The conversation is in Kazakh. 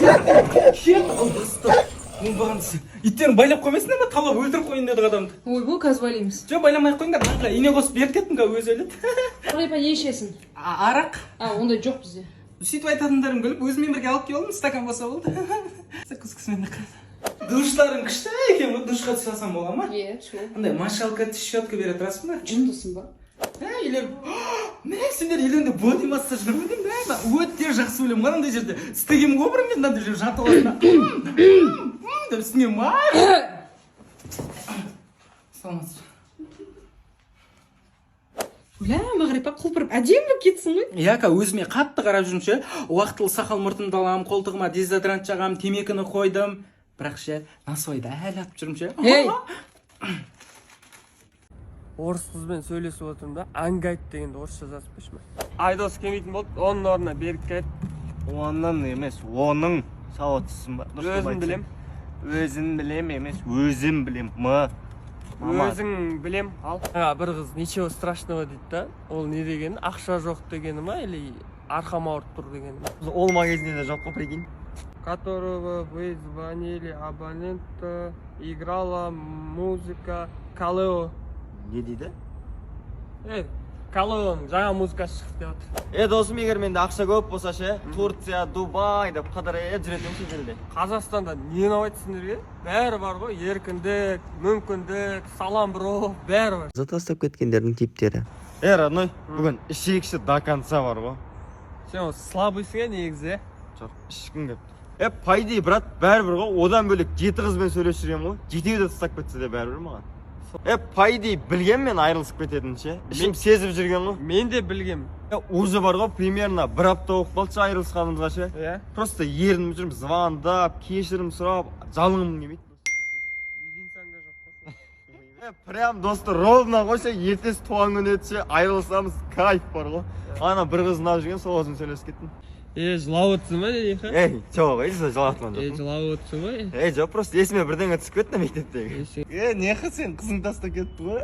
Кет, албасты, оңбаған. Иттерін байлап қоймайсыңдар ма? Талап өлтіріп қояйын дедік адамды. Ойбу, қазір байлаймыз. Жоқ, байламай ақ қойыңдар. Мына ине қосып беріп кеттім, қазір өзі өледі. Мағрипа, не ішесің? Арақ. А, ондай жоқ бізде. Сөйтіп айтатындарым күліп, өзімен бірге алып келіп алдым. Стакан болса болды. Закускасымен. Душтарың күшті екен ғой. Душқа түсе алсам бола ма? Иә, сол. Андай мочалка, щетка бере тұрасың ба? Жындысың ба? Ә, үйлер, мә, сендер үйлеріңде боди массаж бар ма деймін? Мә, өте жақсы білемін ғой. Андай жерде істегенмін ғой бұрын мен. Мынандай жерде жатып аласың да, «М, м, м» деп, үстіңе май. Саламатсыз ба? Бля, Мағрипа, құлпырып әдемі болып кетсің ғой. Иә, өзіме қатты қарап жүрмін ше. Уақытылы сақал мұртымды аламын, қолтығыма дезодорант жағамын, темекіні қойдым, бірақ ше, насвайды әлі атып жүрмін ше. Ей! Орыс қызбен сөйлесіп отырмын да, ангайт дегенді орысша жазып берші. Ма, Айдос келмейтін болды, оның орнына Берік келеді. Оның емес, оның. Сауатсызсың ба? Дұрыс Өзін білем. Өзін білем емес, өзім білем. М. Мама. Өзің білем. Ал а, бір қыз «ничего страшного» дейді да. Ол не дегені? Ақша жоқ дегені ма или арқам ауырып тұр дегені ма? Ол магазинде де жоқ қой, прикинь. Которого вы звонили, абонента играла музыка Калео. Не дейді? Ей, Калеоның жаңа музыкасы шықты деп жатыр. Е, досым, егер менде ақша көп болса ше, Турция, Дубай деп қыдырып жүретін едім шетелде. Қазақстанда не ұнамайды сендерге? Бәрі бар ғой: еркіндік, мүмкіндік, салам, бро, бәрі бар. Қызы тастап кеткендердің типтері. Е, родной, бүгін ішейікші до конца бар ғой. Сен осы слабыйсың, иә, негізі, иә? Жоқ, ішкім келіп тұр. Е, по идее, брат, бәрібір ғой. Одан бөлек жеті қызбен сөйлесіп жүремін ғой. Жетеуі де тастап кетсе де бәрібір маған. Е, по идее, білгенмін мен айырылысып кететінін ше. Ішім сезіп жүрген ғой. Мен де білгем. Е, уже бар ғой, примерно бір апта болып қалды ше айырылысқанымызға ше. Просто ерініп жүрмін звондап, кешірім сұрап, жалынғым келмейді. Единсаң да жоқ қой. Е, прям, достар, ровно ғой ше, ертесі туған күні еді ше, айырылысамыз, кайф бар ғой. Ана бір қыз ұнап жүрген, сол қызбен сөйлесіп кеттім. Е, жылап отырсың ба, не? Ей, жоқ, ей, жылап жатқан Е, жоқпын. жылап отырсың ба? Ей, жоқ, просто есіме бірдеңе түсіп кетті мектептегі. Е, сен Е, неге сен қызың тастап кетті ғой?